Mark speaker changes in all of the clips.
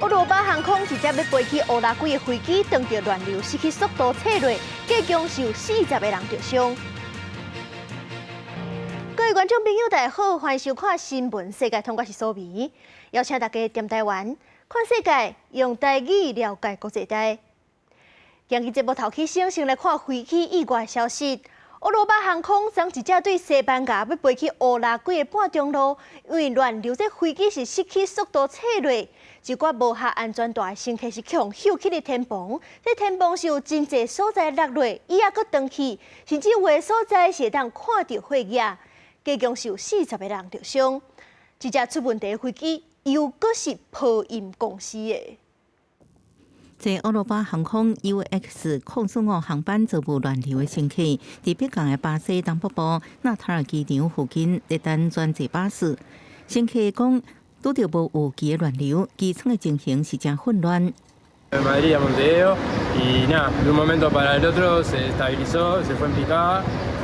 Speaker 1: 歐羅巴航空一隻欲飛去烏拉圭的飛機，撞著亂流，失去速度墜落，計共是有40個人著傷。各位觀眾朋友，大家好，歡迎收看《新聞世界通》，我是蘇美，邀請大家踮台灣看世界，用台語了解國際大。今日節目頭起先，先來看飛機意外消息。歐羅巴航空昨一隻對西班牙欲飛去烏拉圭的半中路，因為亂流，這飛機是失去速度墜落，一寡無繫安全帶的乘客是予搝去佇天棚，這天棚是有真濟所在落落，椅仔閣斷去，甚至有的所在是會當看著火焰，計共是有40個人著傷。這隻出問題的飛機又閣是波音公司的。
Speaker 2: 坐歐羅巴航空 UX 045航班遭遇亂流的乘客，佇迫降的巴西東北部納塔爾機場附近咧等轉坐巴士。乘客講，拄著無預期的亂流，機艙的情形是誠混亂。
Speaker 3: Madrid a Montevideo y nada, de un momento para el otro se desestabilizó, se fue en picada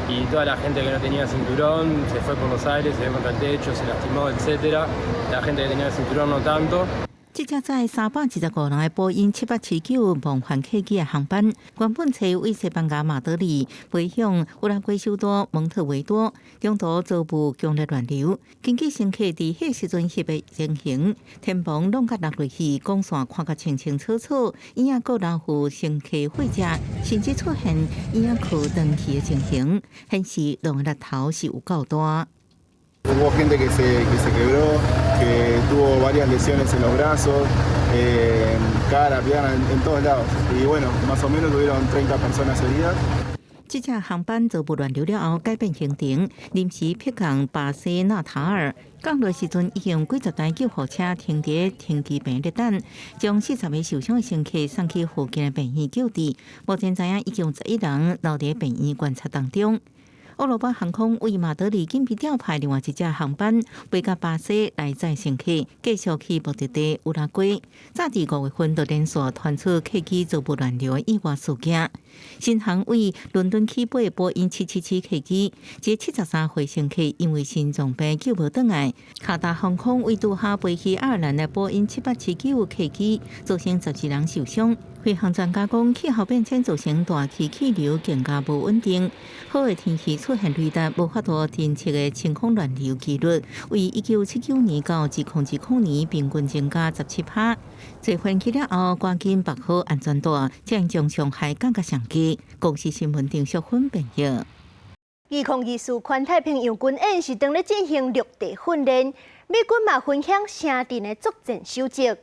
Speaker 3: y toda la gente que no tenía cinturón se fue por los aires, se dio contra el techo, se lastimó, etcétera. La gente que tenía cinturón no tanto.
Speaker 2: 這隻載325人的波音787-9夢幻客機的航班，原本揣為西班牙馬德里飛向烏拉圭首都蒙特維多，中途遭遇強烈亂流。根據乘客佇彼時陣翕的情形，天棚攏共落落去，光線看甲清清楚楚，椅仔閣留予乘客火車，甚至出現椅仔殼斷去的情形，顯示浪的力頭是有夠大。
Speaker 4: Hubo gente que se quebró, que tuvo varias lesiones en los brazos, cara, pierna, en todos lados. Y bueno, más o menos tuvieron 30 personas heridas.
Speaker 2: 這隻航班遭遇亂流了後，改變行程，臨時迫降巴西納塔爾。降落時陣已經有幾十台救護車停佇停機坪咧等，將40個受傷的乘客送去附近的病院救治。目前知影已經有11人留佇病院觀察當中。歐羅巴航空為馬德里緊急調派另外一隻航班飛到巴西來載乘客，繼續去目的地烏拉圭。早佇5月份就連續傳出客機遭遇亂流的意外事件。新航為倫敦起飛的波音777客機，這73歲乘客因為心臟病救無轉來。卡達航空為杜哈飛去愛爾蘭的波音787-9客機，造成12人受傷。飛航專家講，氣候變遷造成大氣氣流更加無穩定，好的天氣出現雷達無法度偵測的晴空亂流機率，為1979年到2020年平均增加17趴。坐飛機了後，趕緊縛好安全帶，才會將傷害降到上低。公視新聞丁淑芬編譯。
Speaker 1: 2024環太平洋軍演是當咧進行陸地訓練，美軍嘛分享城鎮的作戰守則。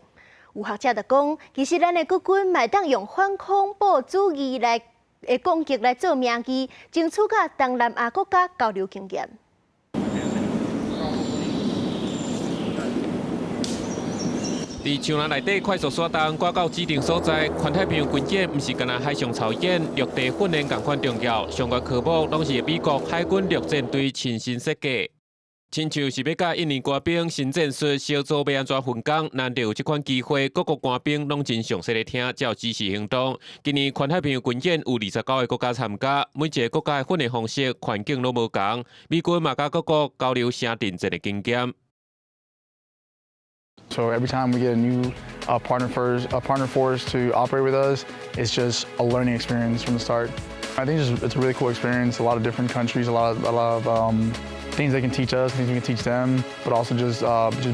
Speaker 1: 有學者就講，其實咱的國軍嘛會當用反恐怖主義來的攻擊來做名義，爭取佮東南亞國家交流經驗。
Speaker 5: 佇樹林內底快速徙動，趕到指定所在。環太平洋軍演毋是干焦海上操演，陸地訓練仝款重要。相關科目攏是美國海軍陸戰隊親身設計。親像是欲佮印尼官兵新戰術小組欲按怎分工，難得有這款機會，各國官兵攏真詳細咧聽，才有指示行動。今年環太平洋軍演有29個國家參加，每一個國家的訓練方式、環境攏無仝。美軍嘛佮各國交流城鎮戰的經驗。
Speaker 6: So every time we get a new partner force to operate with us, it's just a learning experience from the start. I think it's a really cool experience. A lot of different countries, a lot of things they can teach us, things we can teach them, but also just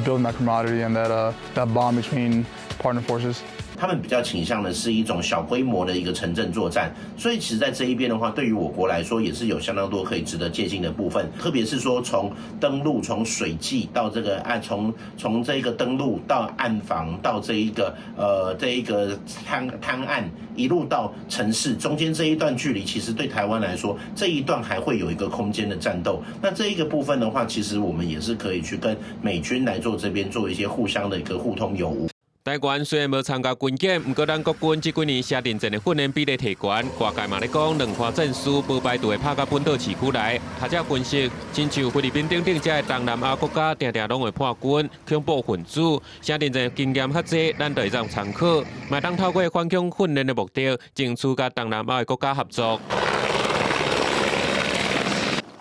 Speaker 6: building that camaraderie and that bond between partner forces.
Speaker 7: 他們比較傾向的是一種小規模的一個城鎮作戰，所以其實在這一邊的話，對於我國來說也是有相當多可以值得借鑑的部分，特別是說從登陸、從水際到這個岸，從這個登陸到岸防到這一個灘岸，一路到城市中間這一段距離，其實對台灣來說，這一段還會有一個空間的戰鬥。那這一個部分的話，其實我們也是可以去跟美軍來做這邊做一些互相的一個互通有無。
Speaker 5: 台灣雖然無參加軍演，毋過咱國軍這幾年城鎮戰的訓練比例提懸，外界嘛咧講兩岸戰事無排除會拍到本島市區來。學者分析，親像菲律賓等等這个東南亞國家，定定攏會叛軍、恐怖分子，城鎮戰經驗較濟，咱就會當參考，嘛當透過反恐訓練的目的，爭取佮東南亞的國家合作。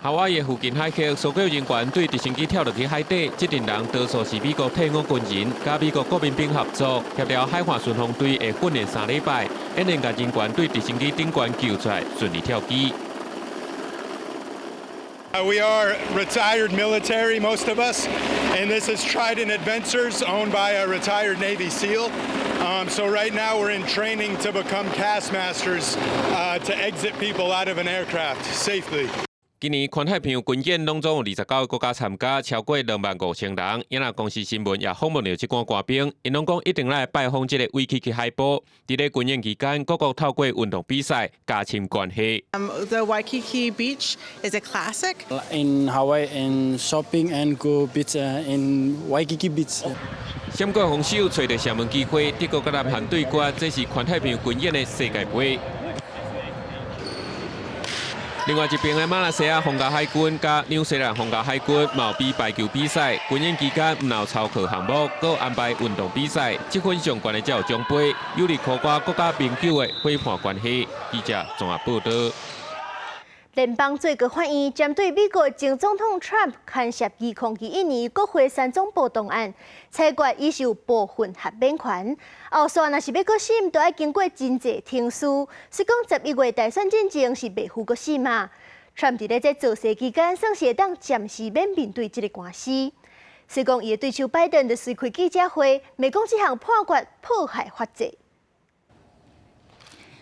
Speaker 5: 夏威夷附近海域，搜救人員對直升機跳落去海底，這陣人多數是美國退伍軍人，佮美國國民兵合作，協調海岸巡防隊會訓練3禮拜，演練共人員對直升機頂懸救出來，順利跳機。
Speaker 8: We are retired military, most of us, and this is Trident Adventures, owned by a retired Navy SEAL. So right now we're in training to become cast masters to exit people out of an aircraft safely.
Speaker 5: 今年環太平洋軍演攏總有29個國家參加，超過25,000人。因那公視新聞也訪問著這寡官兵，𪜶攏講一定來拜訪這個威基基海埔。佇咧軍演期間，各國透過運動比賽加深關係。
Speaker 9: The Waikiki Beach is a classic.
Speaker 3: In Hawaii and shopping and go beach in Waikiki Beach.
Speaker 5: 閃過防守，揣著射門機會，德國佮南韓對決，這是環太平洋軍演的世界盃。另外一邊的馬來西亞皇家海軍佮紐西蘭皇家海軍嘛有比排球比賽，軍演期間毋但有操課項目，閣安排運動比賽，積分上懸的才有獎杯，有利擴闊國家盟友的夥伴關係。記者綜合報道。
Speaker 1: 聯邦最高法院針對美國前總統 Trump 牽涉2021年國會山莊暴動案，裁決伊是有部分豁免權。後續若是欲閣審，都愛經過真濟程序。雖講11月大選進前是袂赴閣審嘛。Trump 佇咧這造勢期間，算是會當暫時免面對這个官司。雖講伊的對手拜登就隨開記者會，罵講這項判決破壞法治。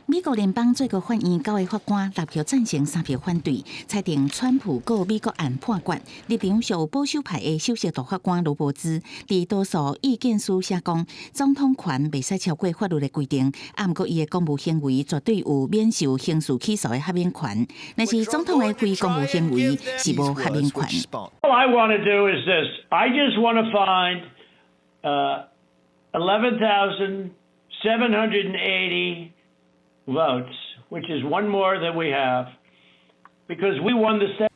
Speaker 2: 美國聯邦最高法院九个法官六票贊成，三票反對，裁定川普告美國案判決。立場屬保守派的首席大法官羅伯茲，佇多數意見書寫講，總統權袂使超過法律的規定，啊，毋過伊的公務行為絕對有免受刑事起訴的豁免權。但是總統的非公務行為是無豁免權。
Speaker 10: All I want to do is this. I just want to find 11,780 votes, which is one more than we have, because we won the Senate.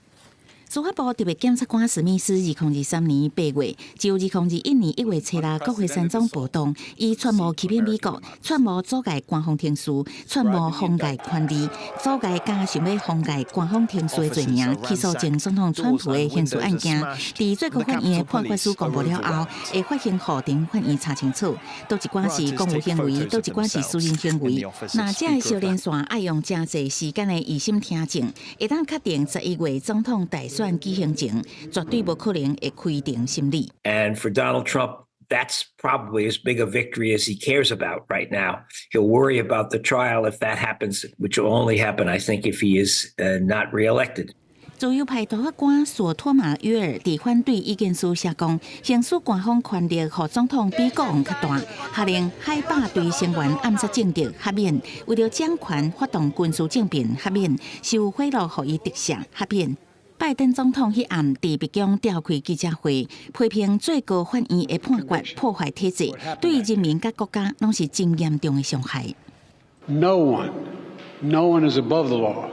Speaker 2: 司法部特別檢察官史密斯2023年8月，就2021年1月7日國會山莊暴動，以串謀欺騙美國、串謀阻礙官方程序、串謀妨礙權利、阻礙佮想欲妨礙官方程序的罪名，起訴前總統川普的刑事案件。佇最高法院的判決書公布了後，會發行予頂法院查清楚，佗一寡是公務行為，佗一寡是私人行為。若這个相連線愛用誠濟時間的預審聽證，會當確定11月總統大選舉行前，絕對無可能會開庭審理。
Speaker 11: And for Donald Trump, that's probably as big a victory as he cares about right now. He'll worry about the trial if that happens, which will only happen, I think, if he is not reelected.
Speaker 2: 自由派大法官索托馬約爾佇反對意見書寫講，行使官方權力予總統比國王較大，下令海霸隊成員暗殺政敵豁免，為著掌權發動軍事政變豁免，受賄賂予伊特赦豁免。拜登總統彼暗佇白宮召開記者會，批評最高法院的判決破壞體制，對人民佮國家攏是真嚴重的傷害。
Speaker 12: No one, no one is above the law,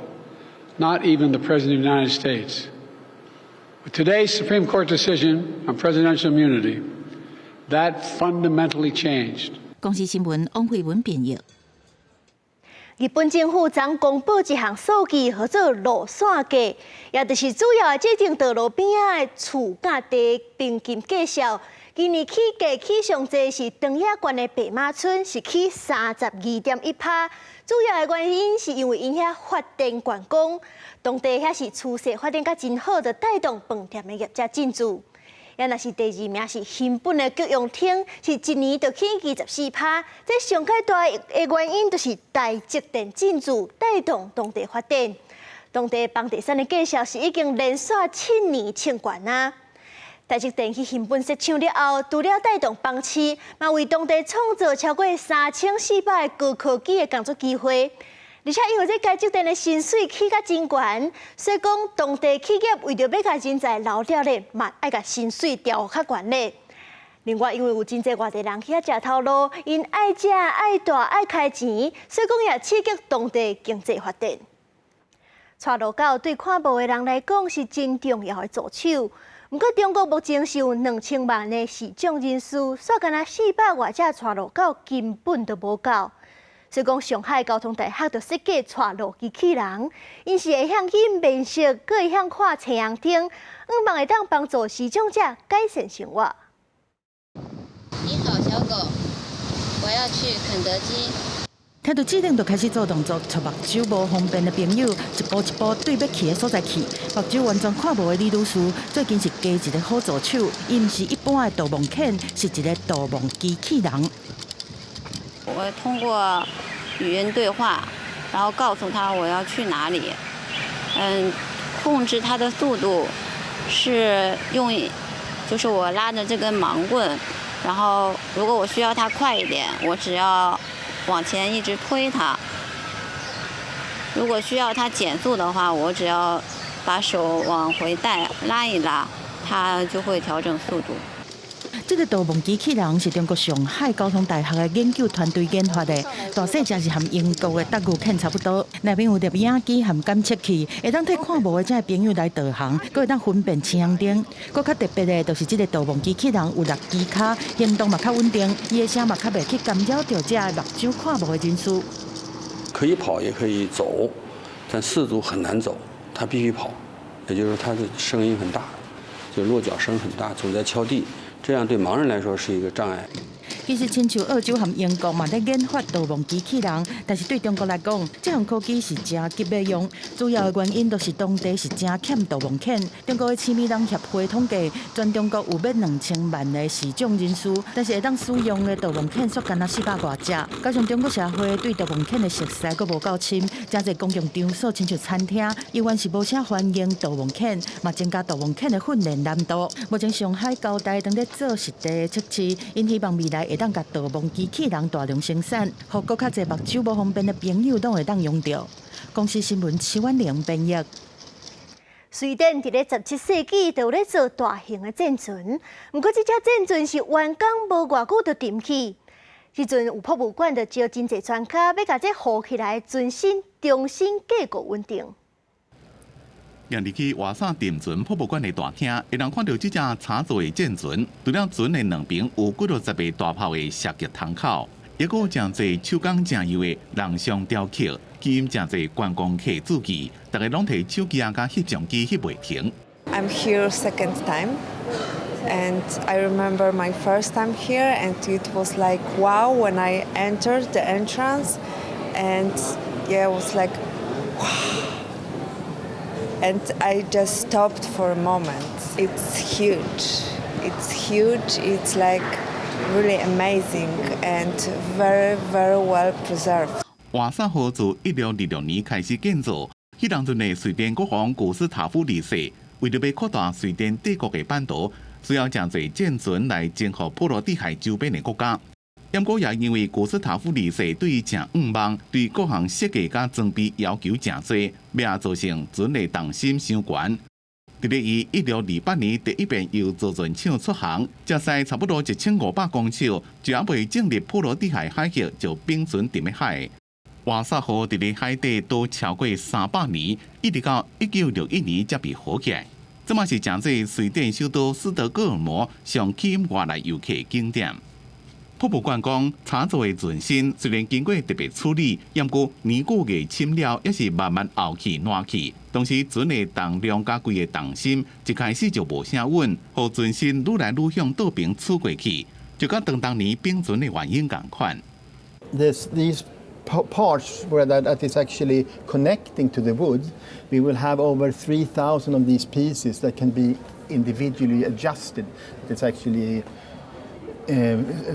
Speaker 12: not even the President of the United States. With today's Supreme Court decision on presidential immunity, that fundamentally changed.
Speaker 2: 公視新聞王慧文編譯。
Speaker 1: 日本政府昨公布一項數據，號做路線價，也就是主要的這種道路邊仔的厝佮地平均價數。今年起價起上濟是長野縣的白馬村，是起32.1趴。主要的原因是因為𪜶遐發電觀光，當地遐是趨勢發展甲真好，就帶動飯店的業者進駐。也若是第二名是熊本的菊陽町，是一年就起24趴。這上蓋大的原因就是台積電進駐，帶動當地發展。當地房地產的價數是已經連續7年創懸啊！台積電去熊本設廠了後，除了帶動房市，嘛為當地創造超過3400個高科技的工作機會。而且因為這台積電的薪水起甲真懸，所以講當地企業為著欲共人才留著咧，嘛愛共薪水調較懸咧。另外，因為有真濟外地人去遐食頭路，𪜶愛食愛蹛愛開錢，所以講也刺激當地經濟發展。帶路狗對看無的人來講是真重要的助手。毋過中國目前是有2000萬的視障人士，煞干焦400外隻帶路狗根本就無夠。所以講上海交通大學就設計帶路機器人，𪜶是會曉認面色，閣會曉看青紅燈，向望會當幫助視障者改善生活。
Speaker 13: 你好，小狗，我要去肯德基。
Speaker 14: 聽到指令就開始做動作，帶目睭無方便的朋友一步一步對欲去的所在去。目睭完全看無的李女士，最近是加一个好助手，伊毋是一般的導盲犬，是一个導盲機器人。
Speaker 13: 我通過語音對話，然後告訴他我要去哪裡。控制它的速度是用，就是我拉着這根盲棍，然後如果我需要它快一點，我只要往前一直推它。如果需要它減速的話，我只要把手往回帶拉一拉，它就會調整速度。
Speaker 14: 這个導盲機器人是中國上海交通大學的研究團隊研發的，大細隻是和英國的德語犬差不多。內面有攝影機和感測器，會當替看無的這个朋友來導航，閣會當分辨青紅燈。閣較特別的，就是這个導盲機器人有六支跤，行動嘛較穩定，伊的聲嘛較袂去干擾著這个目睭看無的人士。
Speaker 15: 可以跑，也可以走，但四足很難走，它必須跑，也就是說它的聲音很大，就落腳聲很大，總在敲地。這樣對盲人來說是一個障礙。
Speaker 14: 其實，親像澳洲和英國嘛咧研發導盲機器人，但是對中國來講，這項科技是誠急欲用。主要的原因就是當地是誠欠導盲犬。中國的痴迷人協會統計，全中國有欲2000萬的視障人士，但是會當使用的導盲犬卻干焦400外隻。加上中國社會對導盲犬的熟似閣無夠深，誠濟公共場所親像餐廳，猶原是無啥歡迎導盲犬，嘛增加導盲犬的訓練難度。目前上海交大正咧做實地測試，𪜶希望未來會當共導盲機器人大量生產，予閣較濟目睭無方便的朋友攏會當用著。公視新聞徐婉玲編譯。
Speaker 1: 瑞典佇咧17世紀就有咧做大型的戰船，毋過這隻戰船是完工無偌久就沉去。彼陣有博物館就招真濟專家，欲共這浮起來船身重新架構穩定。
Speaker 16: 行入去瓦薩沉船博物館的大廳，會當看著這隻柴做的戰船。除了船的兩邊有幾若十个大炮的射擊窗口，抑閣有誠濟手工誠幼的人像雕刻，吸引誠濟觀光客注意。逐家攏提手機啊，佮翕相機翕袂停。
Speaker 17: I'm here second time, and I remember my first time here, and it was like wow when I entered the entrance, and yeah, it was like wow. And I just stopped for a moment. It's huge. It's huge. It's like really amazing and very, very well preserved.
Speaker 16: 瓦薩號自1626年開始建造，彼當陣的瑞典國王古斯塔夫二世為著欲擴大瑞典帝國的版圖，需要誠濟戰船來征服波羅的海周邊的國家。毋過也因為古斯塔夫二世對伊誠向望，對各項設計佮裝備要求誠濟，尾仔造成船的重心傷懸。佇咧伊1628年第一遍由造船廠出航，才駛差不多1500公尺，就猶未進入波羅的海海域，就冰船沉佇海。瓦薩號佇咧海底都超過300年，一直到1961年才被浮起來。這嘛是誠濟瑞典首都斯德哥爾摩上吸引外來遊客的景點。博物館講，柴做的船身雖然經過特別處理，毋過年久月深了，猶是慢慢凹去爛去。同時，船的重量佮規个重心一開始就無啥穩，予船身愈來愈向倒爿趨過去，就佮當年冰船的原因仝款。
Speaker 18: These parts where that is actually connecting to the wood, we will have over 3,000 of these pieces that can be individually adjusted. It's actually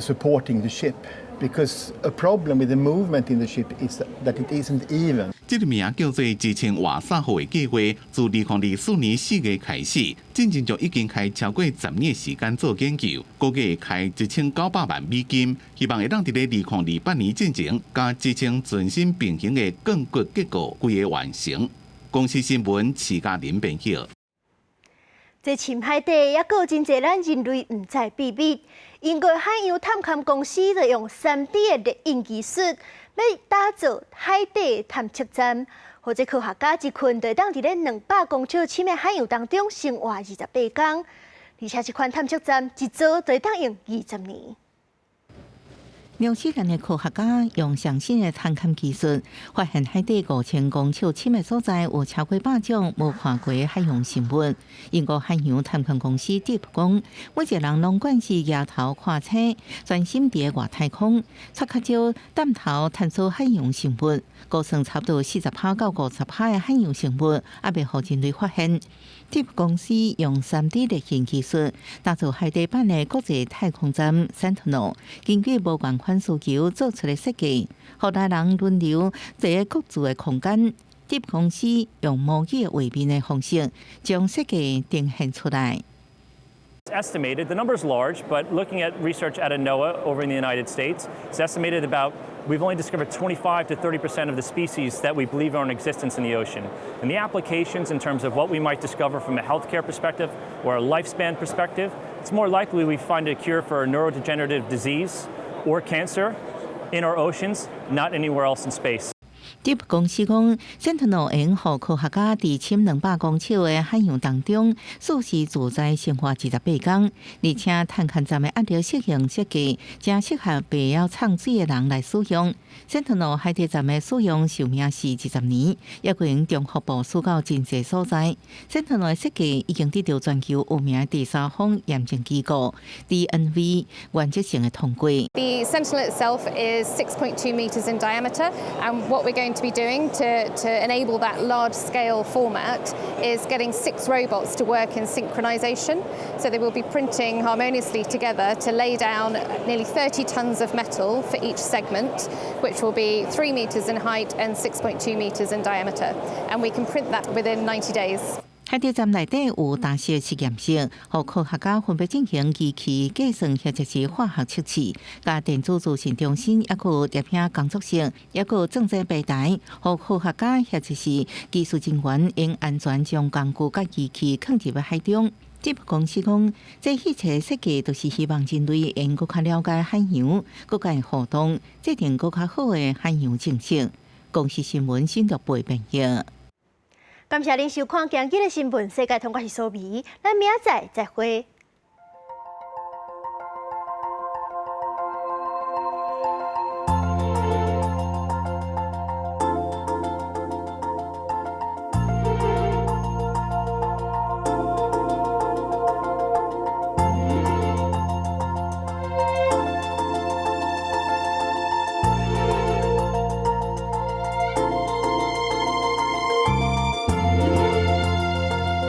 Speaker 18: supporting the ship. Because a problem with the movement in the ship is that it isn't even.
Speaker 16: 這个名叫做支撐瓦薩號的計劃，自2024年4月開始，進前就已經開超過10年時間做研究，估計會開1900萬美金，希望會當佇咧2028年進前，共支撐船身平衡的鋼骨結構規个完成。公視新聞徐嘉玲編譯。
Speaker 1: 這深海底猶閣有真濟咱人類毋知秘密。英國海洋探勘公司就用3D 的列印技術，欲打造海底探測站，予這科學家一睏就會當佇咧200公尺深的海洋當中生活28工。而且這款探測站一做就會當用20年。
Speaker 2: 紐西蘭的科學家用上新的探勘技術，發現海底5000公尺深的所在有超過100種無看過的海洋生物。英國海洋探勘公司 Deep 講，每一個人攏慣勢舉頭看星，專心佇外太空，卻較少探頭探索海洋生物。估算差不多40%到50%的海洋生物，猶未予人類發現。Deep 公司用3D 列印技術打造海底版的國際太空站 Sentinel，根據無仝款需求做出的設計，予大人輪流坐各自的空間。Deep 公司用模擬畫面的方式，將設計呈現出來。
Speaker 19: Estimated, the number is large, but looking at research out of NOAA over in the United States, it's estimated about we've only discovered 25 to 30% of the species that we believe are in existence in the ocean. And the applications in terms of what we might discover from a healthcare perspective or a lifespan perspective, it's more likely we find a cure for a neurodegenerative disease or cancer in our oceans, not anywhere else in space.
Speaker 2: Deep 公司講，Sentinel 會予科學家佇深200公尺的海洋當中，舒適自在生活28天，而且探勘站的壓力適應設計，誠適合袂曉嗆水的人來使用。Sentinel 海底站的使用壽命是20年，猶閣會重複部署到真濟所在。Sentinel 的設計已經得到全球有名的第三方驗證機構 DNV 原則性的通過。
Speaker 20: The Sentinel itself is 6.2 meters in diameter, and what we're going to be doing to enable that large scale format is getting six robots to work in synchronization. So they will be printing harmoniously together to lay down nearly 30 tons of metal for each segment, which will be 3 meters in height and 6.2 meters in diameter. And we can print that within 90 days.
Speaker 2: 海底站內底有大小實驗室，予科學家分別進行機器計算或者是化學測試。佮電子資訊中心，猶閣有攝影工作室，猶閣有裝置平台，予科學家或者是技術人員用安全將工具佮機器囥入海中。Deep 公司講，這一切設計都是希望人類會閣較了解海洋，閣佮互動，制定閣較好的海洋政策。公視新聞新竹報編譯。
Speaker 1: 感謝您收看今日的新聞世界通，我是蘇美，咱明仔載再會。